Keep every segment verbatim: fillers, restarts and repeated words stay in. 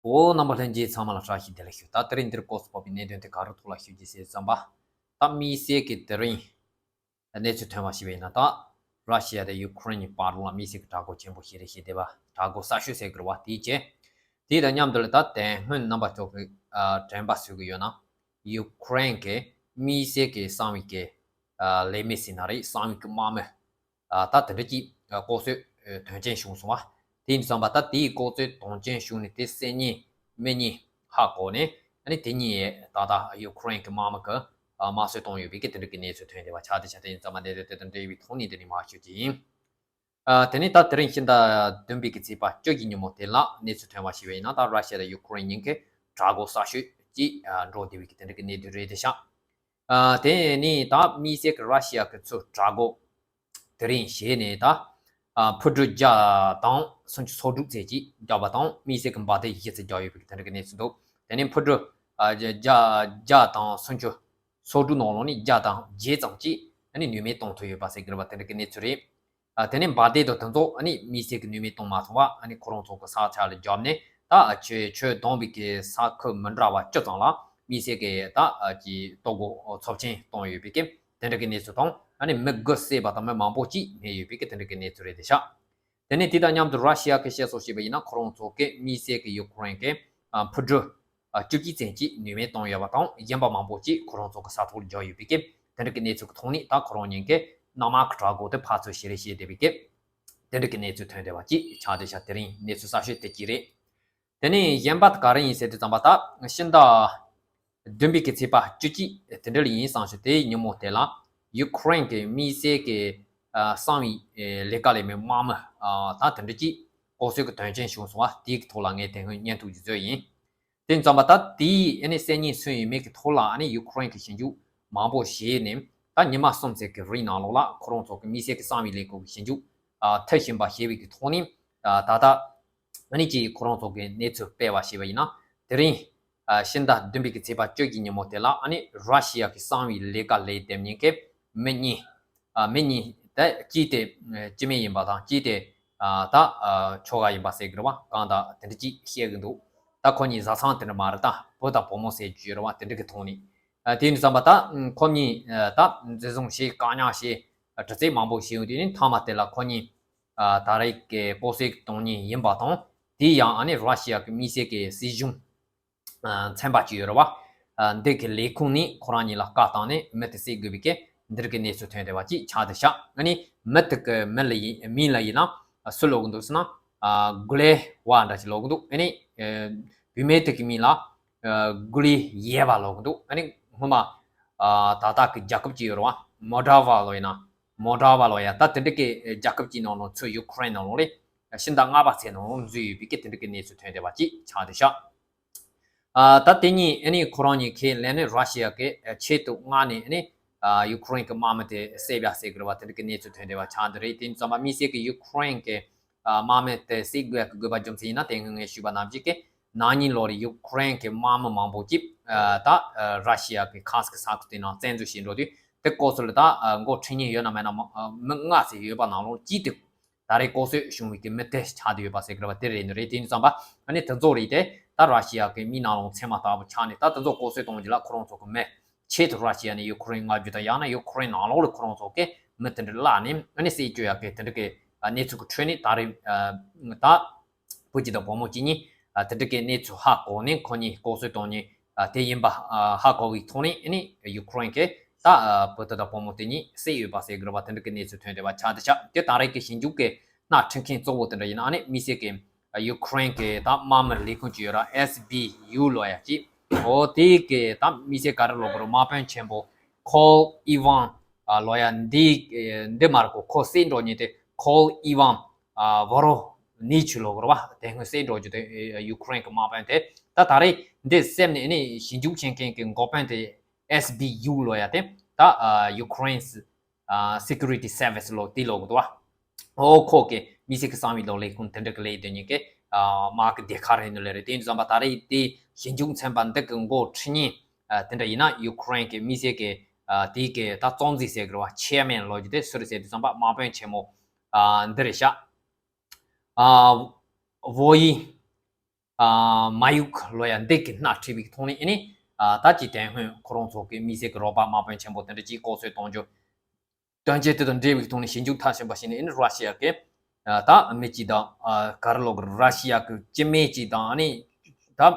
འོ། རྣམ་པ་ལྷན་རྒྱས་ཚང་མ་ལ་བཀྲ་ཤིས་བདེ་ལེགས་ཞུ། ད་དེ་རིང་འདིར་སྐོར་སུ་ཕོག་པའི་གནད་དོན་དེ་ག་རུ་ཐོག་ལ་ཞུ་རྒྱུ་ཟེར་ཙམ་པ། ད་དམིགས་བསལ་གྱི་དེ་རིང་གནས་ཚུལ་ཐོན་པ་ཞིག་ཡིན་ན། ད་ར་ཤི་ཡ་དང་ཡུ་ཁུ་རེན་གྱི་བར་ལ་དམིགས་བསལ་གྱི་དྲག་རྒོལ་ཆེན་པོ་ཞིག་རེད་ཞེས་བསྡད་པ། དྲག་རྒོལ་གསར་ཤོས་ཟེར་དགོས་རེད་བ། དེའི་རྗེས་དེ་དང་མཉམ་དུ་ལ། ད་དེ་སྔོན་རྣམ་པ་ཚོ་གི་ཨ་དྲན་པ་གསོས་ཀྱི་ཡོད་ན། ཡུ་ཁུ་རེན་གྱི་དམིགས་བསལ་གྱི་གསང་བའི་གི་ཨ་ལས་མི་ཟེར་ན་རེད། གསང་བའི་གི་དམག་མི་ཨ་ད་དེ་འདྲ་ཅིག་ཨ་ལྐོག་གསོད་ཨ་དོན་རྐྱེན་བྱུང་སོང་བ། དེ་ཡིན་ཙམ་པ། ད་དེའི་ལྐོག་གསོད་དོན་རྐྱེན་བྱུང་ནས་དེ་གསན་མཁན་མི་གཉིས་ཧ་གོ་ནས། ཨ་ནི་དེ་གཉིས་ད་ལྟ་ཡུ་ཁུ་རེན་གྱི་དམག་མི་གིས་ཨ་དམར་གསོད་བཏང་ཡོད་པའི་གི་དེ་འདྲ་གི་གནས་ཚུལ་ཐོན་བསྡད་པ་ཆགས་བསྡད་ཤག་དེ་ཡིན་ཙམ་པ་གནད་དོན་དེ་དང་འབྲེལ་བའི་ཐོག་ནས་འདི་ནས་མར་ཞུ་རྒྱུ་ཡིན། ཨ་དེ་ནས་ད་དེ་རིང་ཕྱི་ཟླ་བདུན་པའི་གི་ཚེས་པ་བཅུ་གི་ཉིན་མོ་དེ་ལ་གནས་ཚུལ་ཐོན་པ་ཞིག་ཡིན་ན། ད་ར་ཤི་ཡ་དང་ཡུ་ཁུ་རེན་གཉིས་ཀྱི་དྲག་རྒོལ་གསར་ཤོས་ཅིག་ཨ་འགྲོ་བསྡད་པའི་གི་དེ་འདྲ་གི་གནད་དོན་རེད་བསྡད་ཤག་ཨ་དེ་ནས་ད་དམིགས་བསལ་གྱི་ར་ཤི་ཡ་གི་ཚུར་དྲག་རྒོལ་དེ་རིང་བྱས་ནས། ད་ཨ་འཕུར་གྲུ་བརྒྱ་དང་སུམ་ཅུ་སོ་དྲུག་ཙམ་ཅིག་བརྒྱབ་པ་དང་། དམིགས་བསལ་གྱི་འབར་མདེལ་བཞི་ཙམ་བརྒྱབ་ཡོད་པའི་གི་དེ་འདྲ་གི་གནས་ཚུལ་འདུག་དེ་ནས་འཕུར་གྲུ་ཨ་བརྒྱ་བརྒྱ་བརྒྱ་དང་སུམ་ཅུ་སོ་དྲུག་ནང་ལོགས་ནས་བརྒྱ་དང་བརྒྱད་ཙམ་ཅིག་ཨ་ནི་ནུས་མེད་གཏོང་ཐུབ་ཡོད་པ་ཟེར་གྱི་རེད་བ། དེ་འདྲ་གི་གནས་ཚུལ་རེད། ཨ་དེ་ནས་འབར་མདེལ་དང་དེ་ཚོ་ཨ་ནི་དམིགས་བསལ་གྱི་ནུས་མེད་གཏོང་མ་ཐུབ་པ། ཨ་ནི་ཁོ་རང་ཚོ་གི་ས་ཆ་ལ་བརྒྱབ་ནས། ད་ཨ་ཆོས་ཆོས་བསྡོམས་པའི་གི་ས་ཁུལ་མི་འདྲ་བ་བཅུ་ཙམ་ལ་དམིགས་བསལ་གྱི་ད་ཨ་ཀྱི་གཏོར་རྒོལ་ཚབས་ཆེན་བཏང་ཡོད་པའི་གི་དེ་འདྲ་གི་གནས་ཚུལ་དང་། ཨ་ནི་མི་དགུ་བསད་པ་དང་མི་མང་པོ་ཅིག་རྨས་ཡོད་པའི་གི་དེ་འདྲ་གི་གནས་ཚུལ་རེད་བསྡད་ཤག་དེ་ནས་དེ་དང་མཉམ་དུ་ར་ཤི་ཡ་གི་བཤད་སྲོལ་བྱས་པ་ཡིན་ན། ཁོ་རང་ཚོ་གི་དམིགས་བསལ་གྱི་ཡུ་ཁུ་རེན་གྱི་ཨ་འཕུར་གྲུ་ཨ་བཅུ་གཅིག་ཙམ་ཅིག་ནུས་མེད་བཏང་ཡོད་པ་དང་། གཞན་པ་མང་པོ་ཅིག་ཁོ་རང་ཚོ་གི་ས་ཐོག་ལ་བརྒྱབ་ཡོད་པའི་གི་དེ་འདྲ་གི་གནས་ཚུལ་གྱི་ཐོག་ནས། ད་ཁོ་རང་གཉིས་ཀྱི་གནམ་དམག་གི་དྲག་རྒོལ་དེ་ཕར་ཚུར་བྱས་རེས་བྱས་བསྡད་པའི་གི་དེ་འདྲ་གི་གནས་ཚུལ་ཐོན་བསྡད་པ་ཅིག་ཆགས་བསྡད་ཤག་དེ་རིང་གནས་ཚུལ་གསར་ཤོས་དེ་གཅིག་རེད། དེ་ནས་གཞན་པ་དེ་ག་རེ་ཡིན་ཟེར་དུས་ཙམ་པ། ད་ཕྱི་ཟླ་བདུན་པའི་གི་ཚེས་པ་བཅུ་གཅིག་དེ་འདྲ་ལ་ཡིན་བསམ་བྱུང་། དེའི་ཉིན་མོ་དེ་ལ་ཡུ་ཁུ་རེན་གྱི་དམིགས་བསལ་གྱི་ཨ་གསང་བའི་ཨེ་ལས་ཀ་ལས་མི་དམག་མི་ཨ་ད་དེ་འདྲ་ཅིག་ལྐོག་གསོད་ཀྱི་དོན་རྐྱེན་བྱུང་སོང་བ། དེའི་གི་ཐོག་ལ་ངས་དེ་སྔོན་བརྙན་ཐུང་ཅིག་བཟོས་ཡིན། དེ་ཙམ་པ། ད་དེའི་ཨ་ནི་གསན་མཁན་སུ་ཡིན་མིན་གྱི་ཐོག་ལ་ཨ་ནི་ཡུ་ཁུ་རེན་གྱི་ཞིབ་འཇུག་མང་པོ་བྱས་ནས། ད་ཉི་མ་གསུམ་ཙམ་གྱི་རིང་ནང་ལོགས་ལ་ཁོ་རང་ཚོ་གི་དམིགས་བསལ་གྱི་གསང་བའི་ལས་ཁུངས་ཀྱི་ཞིབ་འཇུག་ཨ་མཐིལ་ཕྱིན་པ་ཞེས་པའི་གི་ཐོག་ནས། ཨ་ད་ལྟ་ཨ་ནི་ཅིག་ཁོ་རང་ཚོ་གི་གནས་ཚུལ་སྤེལ་བ་ཞེས་པ་ཡིན་ན། དེ་རིང་ཨ་ཕྱི་ཟླ་བདུན་པའི་གི་ཚེས་པ་བཅུ་གི་ཉིན་མོ་དེ་ལ་ཨ་ནི་ར་ཤི་ཡ་གི་གསང་བའི་ལས་ཀ་ལས་བསྡད་མཁན་གྱི་མི་གཉིས། ཨ་མི་གཉིས་དེ་གཅིག་དེ་ཨ་སྤྱི་མི་ཡིན་པ་དང་། གཅིག་དེ་ཨ་ད་ཨ་ཁྱོ་ག་ཡིན་པ་ཟེར་གི་རེད་བ། གང་ལྟར་དེ་འདྲ་ཅིག་བཤད་གི་འདུག་ད་ཁོ་གཉིས་བཟའ་ཚང་དེ་འདྲ་མ་རེད། ད་བུ་དང་བུ་མོ་ཟེར་རྒྱུ་རེད་བ། དེ་འདྲ་གི་ཐོག་ནས། ཨ་དེ་ཡིན་དུས་ཙམ་པ། ད་ཁོ་གཉིས་ཨ་ད་འཛིན་བཟུང་བྱས། བཀག་ཉར་བྱས། ཨ་དྲི་རྩད་མང་པོ་བྱས་ཡོང་དུས་ནས། མཐའ་མ་དེ་ལ་ཁོ་གཉིས་ཨ་ད་རེས་ཀྱི་ལྐོག་གསོད་གཏོང་མཁན་ཡིན་པ་དང་། དེ་ཡང་ཨ་ནི་ར་ཤི་ཡ་གི་དམིགས་བསལ་གྱི་སྲིད་གཞུང་ཨ་ཚན་པ་ཅིག་ཡོད་རེད་བ། ཨ་འདི་གི་ལས་ཁུངས་ནས་ཁོ་རང་གཉིས་ལ་བཀའ་བཏང་ནས་མི་དེ་བསད་དགོས་པའི་གི་འདིར་གི་གནས་ཚུལ་ཐོན་བསྡད་པ་ཅིག་ཆགས་བསྡད་ཤག་ཨ་ནི་མི་དེ་གི་མི་ལ་ཡིན། མིང་ལ་ཡིན་ན་སུ་ལབ་གི་འདུག་ཟེར་ན། ཨ་གུ་ལེ་ཝ་འདྲ་ཅིག་ལབ་གི་འདུག་ཨ་ནི་ཨ་བུད་མེད་དེ་གི་མིང་ལ་ཨ་གུ་ལི་ཡེ་བ་ལབ་གི་འདུག་ཨ་ནི་སྔོན་མ་ཨ་ད་ལྟ་གི་རྒྱལ་ཁབ་ཅིག་ཡོད་རེད་བ། མོལ་ཌོ་ཝ་ལབ་ཡིན་ན། མོལ་ཌོ་ཝ་ལབ་ཡ། ད་དེ་འདྲ་གི་རྒྱལ་ཁབ་ཅིག་ནང་ལོགས་ཚུར་ཡུ་ཁུ་རེན་ནང་ལོགས་ལ་ཕྱི་ཟླ་ལྔ་པ་ཚེས་ནང་ལོགས་འཛུལ་ཡོད་པའི་གི་དེ་འདྲ་གི་གནས་ཚུལ་ཐོན་བསྡད་པ་ཅིག་ཆགས་བསྡད་ཤག་ཨ་ད་དེ་གཉིས་ཨ་ནི་ཁོ་རང་གཉིས་ཁས་ལེན་ནས་ར་ཤི་ཡ་གི་ཆེད་དུ་མངགས་ནས་ཨ་ནི་ཨ་ཡུ་ཁུ་རེན་གྱི་དམག་མི་དེ་བསད་པ་ཟེར་གི་རེད་བ། དེ་འདྲ་གི་གནས་ཚུལ་ཐོན་བསྡད་པ་ཆགས་འདི་རེད། དེ་ཙམ་པ་དམིགས་བསལ་གྱི་ཡུ་ཁུ་རེན་གྱི་ཨ་དམག་མི་དེ་བསད་དགོས་ཡ་གི་དགོས་པ་རྒྱུ་མཚན་ཡིན་ན། དེ་སྔོན་ངས་ཞུས་པ་ནང་བཞིན་གྱི་ན་ནིང་ལོ་རེ་ཡུ་ཁུ་རེན་གྱི་དམག་མི་མང་པོ་ཅིག་ཨ་ད་ཨ་ར་ཤི་ཡ་གི་ཁ་སྐ་ས་ཁུལ་དེ་ནང་བཙན་འཛུལ་བྱས་འགྲོ་དུས། དེ་སྐོར་སུ་ལ་ད་ཨ་མགོ་ཁྲིད་མཁན་ཡོད་ན་མེད་ན། མ་ཨ་མི་ལྔ་ཙམ་ཡོད་པ་ནང་ལོགས་གཅིག་དེ་ད་རེས་ལྐོག་གསོད་བྱུང་བའི་གི་མི་དེ་ཆགས་བསྡད་ཡོད་པ་ཟེར་གི་རེད་བ། དེ་རེད་ནི་རེད། དེ་ཡིན་དུས་ཙམ་པ་ཨ་ནི་དེ་ཚོ་རེད་དེ། ད་ར་ཤི་ཡ་གི་མིའི་ནང་ལོགས་ཚང་མ་ལྟ་བུ་ཆགས་ནས། ད་དེ་ཚོ་ལྐོག་གསོད་གཏོང་རྒྱུ་ལ་ཁོ་རང་ཚོ་གི་མི་ཆེད་དུ་ར་ཤི་ཡ་ནས་ཡུ་ཁུ་རེན་མངགས་རྒྱུ་དང་། ཡང་ན་ཡུ་ཁུ་རེན་ནང་ལོགས་ལ་ཁོ་རང་ཚོ་གི་མི་དེ་འདྲ་བརླགས་ནས་ཨ་ནི་བསད་བཅུག་ཡ་གི་དེ་འདྲ་གི་ཨ་གནས་ཚུལ་གི་ཁྲོད་ནས། ད་རེས་ཨ་ད་བུ་གཅིག་དང་བུ་མོ་གཅིག་གཉིས་ཨ་དེ་འདྲ་གི་གནས་ཚུལ་ཧ་གོ་ནས། ཁོ་གཉིས་ལྐོག་གསོད་གཏོང་མཁན་ཨ་དེ་ཡིན་པ་ཨ་ཧ་གོ་བའི་ཐོག་ནས། ཨ་ནི་ཡུ་ཁུ་རེན་གྱིས་ད་ཨ་བུ་དེ་དང་བུ་མོ་དེ་གཉིས་བསད་ཡོད་པ་ཟེར་གི་རེད་བ། དེ་འདྲ་གི་གནས་ཚུལ་ཐོན་བསྡད་པ་ཆགས་བསྡད་ཤག་དེ་ད་རེས་ཀྱི་ཞིབ་འཇུག་གི་སྣེ་ཁྲིད་མཁན་གཙོ་བོ་དེ་འདྲ་ཡིན་ན། ཨ་ནི་དམིགས་བསལ་གྱི་ཡུ་ཁུ་རེན་གྱི་ད་དམག་མི་ལས་ཁུངས་ཅིག་ཡོད་ར། ཨེས་བི་ཡུ་ལབ་ཡ་ཅིག་འོ་དེ་གི་ད་དམིགས་བསལ་ག་རེ་ལབ་དགོས་རེད། དམག་དཔོན་ཆེན་པོ་ཁོལ་ཨི་ཝན་ཨ་ལབ་ཡ་འདི། འདི་མ་རེད་གོ། ཁོ་བསད་འགྲོ་མཁན་དེ་ཁོལ་ཨི་ཝན་ཨ་ཝོ་རོ་ནི་ཆུ་ལབ་དགོས་རེད་བ། དེ་སྔོན་བསད་འགྲོ་རྒྱུ་དེ་ཡུ་ཁུ་རེན་གྱི་དམག་དཔོན་དེ། ད་ད་རེས་འདི་བསད་ནས་ཨ་ནི་ཞིབ་འཇུག་བྱེད་མཁན་གྱི་འགོ་དཔོན་དེ། ཨེས་བི་ཡུ་ལབ་ཡ་དེ་ད་ཨ་ཡུ་ཁུ་རེན་ཨ་སི་ཀུ་རི་ཊི་སར་བི་སི་ལབ་དེ་ལབ་གི་འདུག་བ། ཨོ་ཁོ་གི་དམིགས་བསལ་གྱི་གསང་བའི་ལོ་ལས་ཁུངས་དེ་འདྲ་གི་ལས་དོན་གཉིས་ཀྱི་ཨ་དམག་གི་སྡེ་ཁག་རེད་ནི་ལས་རེད། དེ་ཡིན་དུས་ཙམ་པ་ད་རེས་དེ་ཞིབ་འཇུག་ཚན་པ་འདི་གི་འགོ་ཁྲིད་མཁན་ཨ་དེ་འདྲ་ཡིན་ན། ཡུ་ཁུ་རེན་གྱི་དམིགས་བསལ་གྱི་ཨ་དེ་གི་ད་གཙོ་འཛིན་ཟེར་གི་རེད་བ། ཆེར་མེན་ལབ་རྒྱུ་དེ་སུ་རེད་ཟེར་དུས་ཙམ་པ་དམག་དཔོན་ཆེན་མོ་ཨ་འདི་རེད་ཤག་ཨ་ཝོ་ཡི། ཨ་མ་ཡུག་ལོ་ཡ་འདི་གི་སྣ་ཁྲིད་པའི་ཐོག་ནས་ཨ་ནི་ཨ་ད་ཅིག་དེ་སྔོན་ཁོ་རང་ཚོ་གི་དམིགས་བསལ་གྱི་རོགས་པ་དམག་དཔོན་ཆེན་པོ་དེ་འདྲ་ཅིག་ལྐོག་གསོད་གཏོང་རྒྱུ། དོན་རྐྱེན་དེ་དང་འབྲེལ་བའི་ཐོག་ནས་ཞིབ་འཇུག་མཐར་ཕྱིན་པ་ཞིག་ནས་ཨ་ནི་ར་ཤི་ཡ་གི་ཨ་ད་མི་གཅིག་དང་ཨ་ག་རེ་ལབ་དགོས་རེད། ར་ཤི་ཡ་གི་སྤྱི་མི་གཅིག་དང་ཨ་ནི་ད་ཨ་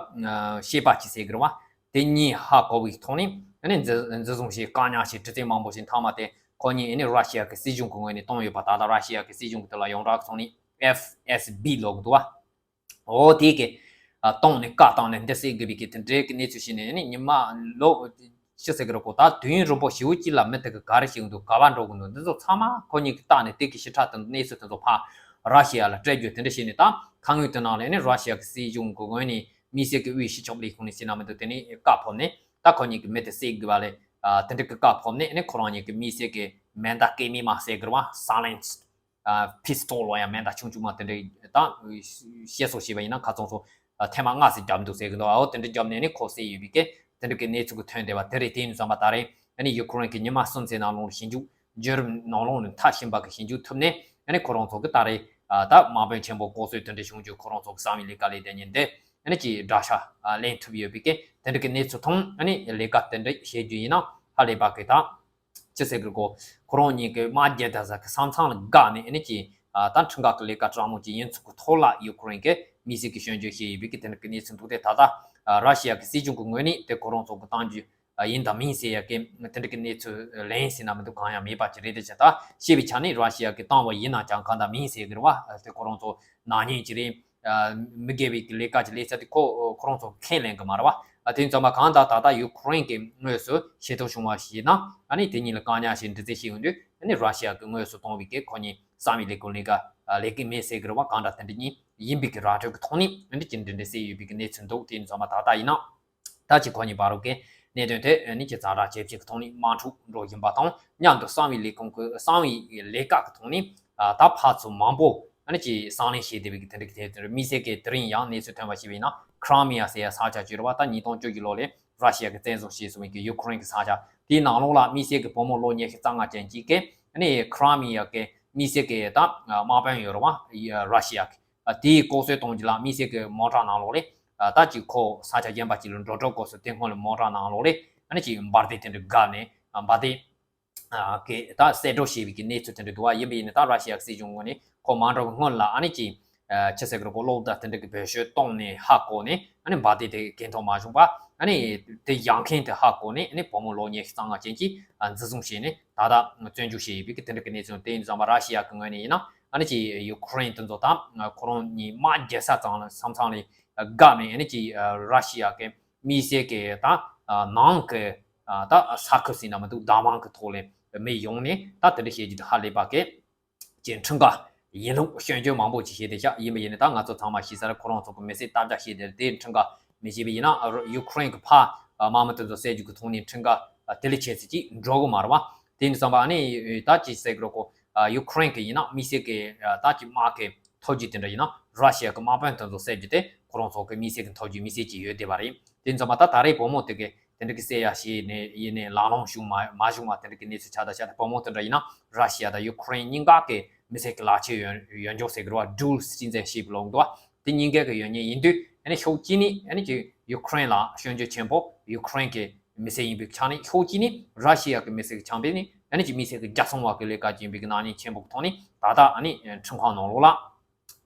སྐྱེས་པ་གཅིག་ཟེར་གི་རེད་བ། དེ་གཉིས་ཧ་གོ་བའི་ཐོག་ནས་ཨ་ནི་འཛིན་འཛིན་བཟུང་བྱས་བཀག་ཉར་བྱས་དྲི་རྩད་མང་པོ་ཞིག་མཐའ་མ་དེ་ཁོ་གཉིས་ཨ་ནི་ར་ཤི་ཡ་གི་སྲིད་གཞུང་གི་ངོས་ནས་བཏང་ཡོད་པ། ད་ལྟ་ར་ཤི་ཡ་གི་སྲིད་གཞུང་གི་དེ་ལ་ཡོངས་གྲགས་ཀྱི་ཐོག་ནས་ཨེཕ་ཨེས་བི་ལབ་གི་འདུག་བ། འོ་དེ་གི་ཨ་བཏང་ནས་བཀག་བཏང་ནས་འདི་བསད་དགོས་པའི་གི་དེ་འདྲའི་གི་གནས་ཚུལ་ཞིག་ནས་ཨ་ནི་ཉི་མ་ལོ་ཅི་ཟེར་གི་རེད་གོ། ད་དུས་ཡུན་རིང་པོ་ཞེ་པོ་ཅིག་ལ་མི་དེ་གི་ག་རེ་བྱེད་ཀྱི་འདུག་ག་པར་འགྲོ་གི་འདུག་འདི་ཚོ་ཚང་མ་ཁོ་གཉིས་ཀྱིས་བལྟས་ནས་དེ་གི་ཞིབ་ཕྲ་དང་གནས་ཚུལ་དེ་ཚོ་ཕར་ར་ཤི་ཡ་ལ་སྤྲད་རྒྱུ་དེ་འདྲ་བྱས་ནས། ད་ཁ་སྔོན་དེ་ནང་ལ་ཨ་ནི་ར་ཤི་ཡ་གི་སྲིད་གཞུང་གི་ངོས་ནས་དམིགས་བསལ་གྱི་དབུས་སྤྱི་ཁྱབ་ལས་ཁུངས་ནས་ཟེར་ན་མི་འདུག་དེ་ནས་བཀའ་ཕབ་ནས་ད་ཁོ་གཉིས་ཀྱི་མི་དེ་བསད་དགོས་པ་ལས་ཨ་དེ་འདྲ་གི་བཀའ་ཕབ་ནས་ཨ་ནི་ཁོ་རང་གཉིས་ཀྱི་དམིགས་བསལ་གྱི་མེ་མདའ་སྐེད་མའི་མ་ཟེར་གི་རེད་བ། སའི་ལེན་སི་ཨ་པི་སི་ཊོལ་ལབ་ཡ་མེ་མདའ་ཆུང་ཆུང་མ་དེ་འདྲ་ད་བཤད་སྲོལ་བྱས་པ་ཡིན་ན། ཁ་ཚང་ཚོ་ཨ་ཐེངས་མ་ལྔ་ཙམ་བརྒྱབ་འདུག་ཟེར་གི་འདུག་ཨའོ་དེ་འདྲ་བརྒྱབ་ནས་ཨ་ནི་ཁོ་བསད་ཡོད་པའི་གི་དེ་འདྲ་གི་གནས་ཚུལ་གྱི་ཐོན་བསྡད་པ་དེ་རེད། དེ་ཡིན་ཙམ་པ་ད་རེས་ཨ་ནི་ཡུ་ཀེ་རེན་གྱི་ཉི་མ་གསུམ་ཙམ་ནང་ལོགས་ལ་ཞིབ་འཇུག་བརྒྱུད་རིམ་ནང་ལོགས་ནས་མཐར་ཕྱིན་པ་གི་ཞིབ་འཇུག་ཐུབ་ནས་ཨ་ནི་ཁོ་རང་ཚོ་གི་ད་རེས་ཨ་ད་དམག་དཔོན་ཆེན་པོ་ལྐོག་གསོད་དེ་འདྲ་བྱུང་རྒྱུ། ཁོ་རང་ཚོ་གི་གསང་བའི་ལས་ཀ་ལས་དེ་ཉིན་དེ་ཨ་ནི་ཅིག་དགྲ་ཤ་ཨ་ལེན་ཐུབ་ཡོད་པའི་གི་དེ་འདྲ་གི་གནས་ཚུལ་མཐོང་། ཨ་ནི་ལས་ཀ་དེ་འདྲ་བྱེད་རྒྱུ་ཡིན་ན་ཧ་ལས་པ་གི་ད་ཅི་ཟེར་གི་གོ། ཁོ་རང་གཉིས་ཀྱི་དམག་རྒྱལ་དར་ས་གི་ས་མཚམས་ལ་བཀག་ནས་ཨ་ནི་ཅིག་ཨ་ད་ཁྲིམས་འགལ་གི་ལས་ཀ་དྲང་མོ་ཅིག་ཡིན་ཚུལ་གི་ཐོག་ལ་ཡུ་ཀེ་རེན་གི་དམིགས་བསལ་གི་སྐྱོན་བརྗོད་བྱས་ཡོད་པའི་གི་དེ་འདྲ་གི་གནས་ཚུལ་འདུག་སྟེ། ད་ལྟ་ཨ་ར་ཤི་ཡ་གི་སྲིད་གཞུང་གི་ངོས་ནས་དེ་ཁོ་རང་ཚོ་གི་གཏང་རྒྱུ་ཨ་ཡིན་དང་མིན་ཟེར་ཡ་གི་དེ་འདྲ་གི་གནས་ཚུལ་ལན་ཟེར་ན་མི་འདུག་གང་ཡང་མེད་པ་ཅིག་རེད། དེ་ཆ་ད་ཤེས་པའི་ཆ་ནས་ར་ཤི་ཡ་གི་བཏང་བ་ཡིན་ན་ཀྱང་གང་ལྟར་མིན་ཟེར་གི་རེད་བ། དེ་ཁོ་རང་ཚོ་ནག་ཉེས་ཅིག་རེད། ཨ་མི་དགེ་བའི་གི་ལས་ཀ་ཅིག་ལས་ཚད་དེ་ཁོ་ཁོ་རང་ཚོ་ཁས་ལེན་གི་མ་རེད་བ། ཨ་དེ་ཙམ་པ་གང་ལྟར་ད་ལྟ་ཡུ་ཀེ་རེན་གི་དངོས་སུ་ཤེས་རྟོགས་བྱུང་བ་ཞིག་ན་ཨ་ནི་དེ་གཉིས་ལ་བཀག་ཉར་བྱས་འདྲི་རྩད་བྱས་ཡོང་དུས་ཨ་ནི་ར་ཤི་ཡ་གི་དངོས་སུ་བཏང་བའི་གི་ཁོ་གཉིས་གསང་བའི་ལས་ཁུངས་ལས་ཀ་ཨ་ལས་ཀྱི་མེད་ཟེར་གི་རེད་བ། གང་འདྲ་དེ་འདྲ་གཉིས་ཡིན་པའི་གི་ར་སྤྲོད་གི་ཐོག་ནས་ཨ་ནི་ཅིག་འདྲི་འདྲི་རྩད་ཡོད་པའི་གི་གནས་ཚུལ་འདུག་དེ་ཙམ་པ་ད་ལྟ་ཡིན་ན། ད་ཅི་ཁོ་གཉིས་བར་རུ་གི་གནད་དོན་དེ་ཨ་ནི་ཅི་ཛ་དྲག་ཇེ་ཆེ་གི་ཐོག་ནས་དམག་འཁྲུག་འགྲོ་བཞིན་པ་དང་མཉམ་དུ་གསང་བའི་ལས་ཁུངས་ཀྱི་གསང་བའི་ལས་ཀ་གི་ཐོག་ནས་ཨ་ད་ཕར་ཚུར་མང་པོ་ཨ་ནི་ཅི་གསང་ལེན་བྱས་བསྡད་པའི་གི་དེ་འདྲ་གི་དེ་དེ་དམིགས་བསལ་གི་དེ་རིང་ཡང་གནས་ཚུལ་ཐོན་པ་ཞིག་ཡིན་ན། ཁི་རི་མི་ཡ་ཟེར་ཡ་ས་ཆ་ཅིག་རེད་བ། ད་ཉིས་སྟོང་བཅུ་བཞི་ལོ་ལས་ར་ཤི་ཡ་གི་བཙན་བཟུང་བྱས་སོང་བའི་གི་ཡུ་ཀེ་རེན་གི་ས་ཆ་དེའི་ནང་ལོགས་ལ་དམིགས་བསལ་གི་བུ་མོ་ལོ་ཉི་ཤུ་རྩ་ལྔ་ཅན་གཅིག་གིས་ཨ་ནི་ཁི་རི་མི་ཡ་གི་དམིགས་བསལ་གི་ད་དམག་དཔོན་ཡོད་རེད་བ། ར་ཤི་ཡ་གི་ཨ་དེའི་ལྐོག་གསོད་གཏོང་རྒྱུ་ལ་དམིགས་བསལ་གྱི་མོ་ཊ་ནང་ལོགས་ལས་ཨ་ད་ཅིག་ཁོ་ས་ཆ་གཞན་པ་ཅིག་ལ་འགྲོ་གྲབས་དགོས་སོ། དེ་སྔོན་ལ་མོ་ཊ་ནང་ལོགས་ལས་ཨ་ནི་ཅིག་འབར་མདེལ་དེ་འདྲ་བརྒྱབ་ནས་ཨ་འབར་མདེལ་ཨ་གི་ད་གསད་འགྲོ་བྱས་པའི་གི་གནས་ཚུལ་དེ་འདྲ་འདུག་བ། ཡིན་པ་ཡིན་ན་ད་ར་ཤི་ཡ་གི་སྲིད་གཞུང་ངོས་ནས་ཁོ་མ་འགྲོ་བའི་སྔོན་ལ་ཨ་ནི་ཅིག་ཨ་ཆི་ཟེར་གི་རེད་གོ། གློག་བརྡ་དེ་འདྲ་གི་བེད་སྤྱོད་བཏང་ནས་ཧ་གོ་ནས་ཨ་ནི་འབར་མདེལ་དེ་གན་ཐོག་མ་བྱུང་པ། ཨ་ནི་དེ་བཞག་མཁན་དེ་ཧ་གོ་ནས་ཨ་ནི་བུ་མོ་ལོ་ཉི་ཤུ་རྩ་ལྔ་ཅན་གྱིས་ཨ་འཛིན་བཟུང་བྱས་ནས་ད་ལྟ་བཙོན་འཇུག་བྱས་ཡོད་པའི་གི་དེ་འདྲ་གི་གནས་ཚུལ། དེ་ཡིན་ཙང་མ་ར་ཤི་ཡ་གི་ངོས་ནས་ཡིན་ན། ཨ་ནི་ཅིག་ཡུ་ཀེ་རེན་དེ་ཚོ་དང་ཁོ་རང་གཉིས་དམག་རྒྱག་ས་ཙང་ལ་ས་མཚམས་ལ་བརྒྱབ་ནས་ཨ་ནི་ཅིག་ར་ཤི་ཡ་གི་དམིགས་བསལ་གི་ད་ནང་གི་ད་ས་ཁུལ་ཟེར་ན་མི་འདུག་བདག་དབང་གི་ཐོག་ལ་མི་ཡོང་ནས་ད་དེ་འདྲ་བྱེད་རྒྱུ་དེ་ཧ་ལས་པ་གི་ཅིག་ཁྲིམས་འགལ་ཡིན་ལུགས་སྐྱོན་བརྗོད་མང་པོ་ཅིག་བྱས་ཏེ་བཞག་ཡིན་པ་ཡིན་ན་ད་ང་ཚོ་ཚང་མ་ཤེས་ས་རེད། ཁོ་རང་ཚོ་གི་མི་སེར་དམ་བཅའ་བྱས་ཏེ་དེ་ཁྲིམས་འགལ་མི་བྱེད་པ་ཡིན་ན་ཡུ་ཀེ་རེན་གི་ཕར་དམག་མི་དེ་ཚོ་བསད་རྒྱུ་གི་ཐོག་ནས་ཁྲིམས་འགལ་དེ་ལས་ཆེ་ཙམ་ཅིག་འགྲོ་གི་མ་རེད་བ། དེ་ཡིན་ཙང་མ་ཨ་ནི་ད་ཅིག་ཟེར་གི་རེད་གོ། ཡུ་ཀེ་རེན་གི་ཡིན་ན་དམིགས་བསལ་གི་ད་ཅིག་དམག་གི་ཐོབ་རྒྱུ་དེ་འདྲ་ཡིན་ན་ར་ཤི་ཡ་གི་དམག་དཔོན་དེ་ཚོ་བསད་རྒྱུ་དེ་ཁོ་རང་ཚོ་གི་དམིགས་བསལ་གི་ཐོབ་རྒྱུ་དམིགས་བསལ་ཅིག་ཡོད་བསྡད་པ་རེད། དེ་ཡིན་ཙང་མ་ད་ད་རེས་བུ་མོ་དེ་གི་དེ་འདྲ་གི་བསད་ཡ་བྱས་ནས་ཡིན་ནས་ལག་ལོང་བྱུང་མ་མ་བྱུང་བ་དེ་འདྲ་གི་གནས་ཚུལ་ཆགས་ད་ཆགས་ད། བུ་མོ་དེ་འདྲ་ཡིན་ན་ར་ཤི་ཡ་དང་ཡུ་ཀེ་རེན་གཉིས་ཀ་གི་མི་སེར་གི་ལག་ཁྱེར་ཡོད་ཡོད་འཇོག་ཟེར་གི་རེད་བ། Dual Citizenship་ལབ་འདུག་བ། དེ་གཉིས་ཀ་གི་ཡོད་མཁན་ཡིན་དུས་ཨ་ནི་ཕྱོགས་གཅིག་ནས་ཨ་ནི་ཅིག་ཡུ་ཀེ་རེན་ལ་སྐྱོན་བརྗོད་ཆེན་པོ། ཡུ་ཀེ་རེན་གི་མི་སེར་ཡིན་པའི་ཆ་ནས་ཕྱོགས་གཅིག་ནས་ར་ཤི་ཡ་གི་མི་སེར་གི་ཆ་ནས་ཨ་ནི་ཅིག་དམིགས་བསལ་གི་རྒྱལ་སྲུང་བ་གི་ལས་ཀ་བྱེད་པའི་གི་ནག་ཉེས་ཆེན་པོ་གི་ཐོག་ནས་ད་ལྟ་ཨ་ནི་ཁྲིམས་ཁང་ནང་ལོགས་ལ་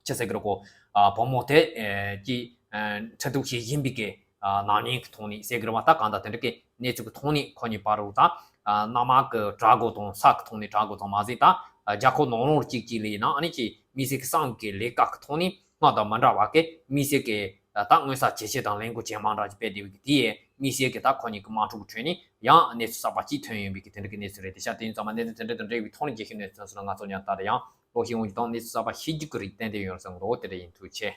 ཅི་ཟེར་གི་རེད་གོ། ཨ་བུ་མོ་དེ་ཨ་ཅིག་ཨ་ཁྲིམས་གཏུག་བྱེད་བཞིན་པའི་གི་ཨ་ནག་ཉེས་གི་ཐོག་ནས་ཟེར་གི་རེད་བ། ད་གང་ལྟར་དེ་འདྲ་གི་གནས་ཚུལ་གི་ཐོག་ནས་ཁོ་གཉིས་བར་དུ་ད་ཨ་གནམ་དམག་གི་དྲག་རྒོལ་དང་ས་གི་ཐོག་ནས་དྲག་རྒོལ་ཙམ་མ་ཟད་ད་ཨ་རྒྱལ་ཁབ་ནང་ལོགས་གཅིག་གཅིག་ལ་ཡིན་ན་ཨ་ནི་ཅིག་དམིགས་བསལ་གི་གསང་གི་ལས་ཀ་གི་ཐོག་ནས་སྔར་དང་མ་འདྲ་བ་གི་དམིགས་བསལ་གི་ད་མངོན་གསལ་ཇེ་ཆེ་དང་ལས་འགུལ་ཇེ་མང་དྲགས་ཀྱི་སྤེལ་བསྡད་པའི་གི་དེ་ཡི་དམིགས་བསལ་གི་ད་ཁོ་གཉིས་ཀྱི་དམག་འཁྲུག་གི་ཁྲོད་ནས་ཡང་གནས་ཚུལ་གསར་པ་གཅིག་ཐོན་ཡོད་པའི་གི་དེ་འདྲ་གི་གནས་ཚུལ་རེད། དེ་ཤ་དེ་ཡིན་ཙང་མ་གནས་ཚུལ་དེ་འདྲ་དང་འབྲེལ་བའི་ཐོག་ནས་རྒྱལ་སྤྱིའི་གནས་ཚུལ་སོགས་ལ་ང་ཚོ་ཉར་ལྟ་དང་ཡང་ལོ་ཤས་སྔོན་གྱི་དང་གནས་ཚུལ་གསར་པ་ཤེས་རྒྱུ་གི་རིགས་ཏན་ཏན་ཡོང་བསམ་གི་འདུག་དེ་འདྲ་ཡིན། ཐུགས་རྗེ་ཆེ།